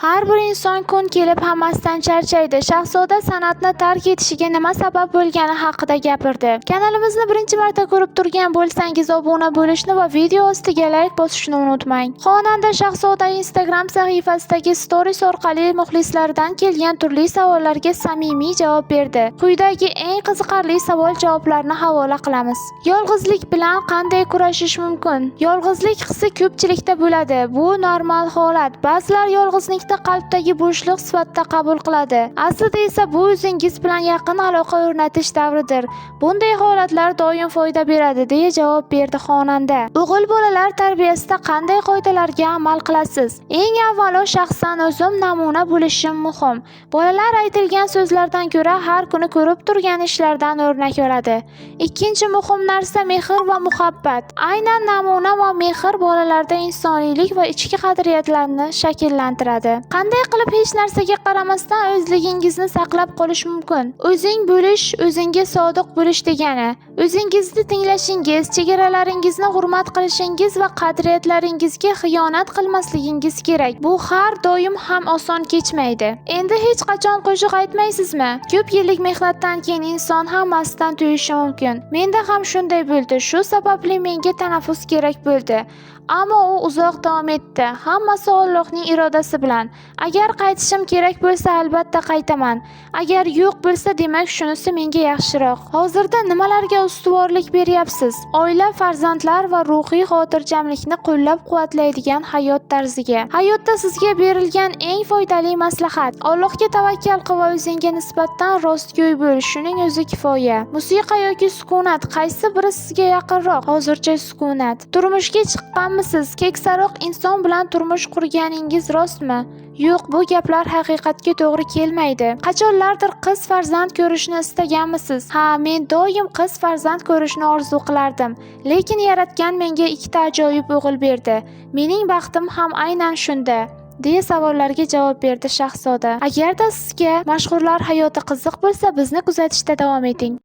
Har bir inson kun kelib hammasidan charchaydi. Shahzoda san'atni tark etishiga nima sabab bo'lgani haqida gapirdi. Kanalimizni birinchi marta ko'rib turgan bo'lsangiz, obuna bo'lishni va video ostiga layk bosishni unutmang. Xonanda Shahzoda Instagram sahifasidagi stories orqali muxlislaridan kelgan turli savollarga samimiy javob berdi. Quyidagi eng qiziqarli savol-javoblarni havola qilamiz. Yolg'izlik bilan qanday kurashish mumkin? Yolg'izlik hissi ko'pchilikda bo'ladi. Bu normal holat. Ba'zilar yolg'izlikni qalbdagi bo'shliq sifatida qabul qiladi. Aslida esa bu o'zingiz bilan yaqin aloqa o'rnatish davridir. Bunday holatlar doim foyda beradi, deya javob berdi xonanda. O'g'il bolalar tarbiyasida qanday qoidalarga amal qilasiz? Eng avvalo shaxsan o'zim namuna bo'lishim muhim. Bolalar aytilgan so'zlardan ko'ra har kuni ko'rib turgan ishlardan o'rnak oladi. Ikkinchi muhim narsa mehr va muhabbat. Aynan namuna va mehr bolalarda insoniylik va ichki qadriyatlarni shakllantiradi. Qanday qilib hech narsaga qaramasdan o'zligingizni saqlab qolish mumkin? O'zing bo'lish, o'zingga sodiq bo'lish degani. O'zingizni tinglashingiz, chegaralaringizni hurmat qilishingiz va qadriyatlaringizga xiyonat qilmasligingiz kerak. Bu har doim ham oson kechmaydi. Endi hech qachon qo'shiq aytmaysizmi? Ko'p yillik mehnatdan keyin inson hammasidan to'yishi mumkin. Menda ham shunday bo'ldi. Shu sababli menga tanaffus kerak bo'ldi. Ammo u uzoq davom etdi. Hammasi Allohning irodasi bilan. Agar qaytishim kerak bo'lsa, albatta qaytaman. Agar yo'q bo'lsa, demak shunisi menga yaxshiroq. Hozirda nimalarga ustuvorlik beryapsiz? Oila, farzandlar va ruhiy xotirjamlikni qo'llab-quvvatlaydigan hayot tarziga. Hayotda sizga berilgan eng foydali maslahat: Allohga tavakkal qil va o'zingga nisbatan rostgo'y bo'l. Shuning o'zi kifoya. Musiqa yoki sukunat, qaysi biri sizga yaqinroq? Hozircha sukunat. Turmushga chiqqanmisiz? Keksaroq inson bilan turmush qurganingiz rostmi? Yo'q, bu gaplar haqiqatga to'g'ri kelmaydi. Qachonlardir qiz farzand ko'rishni istaganmisiz? Ha, men doim qiz farzand ko'rishni orzu qilardim. Lekin Yaratgan menga ikkita ajoyib o'g'il berdi. Mening baxtim ham aynan shunda, deya savollarga javob berdi Shahzoda. Agarda sizga mashhurlar hayoti qiziq bo'lsa, bizni kuzatishda davom eting.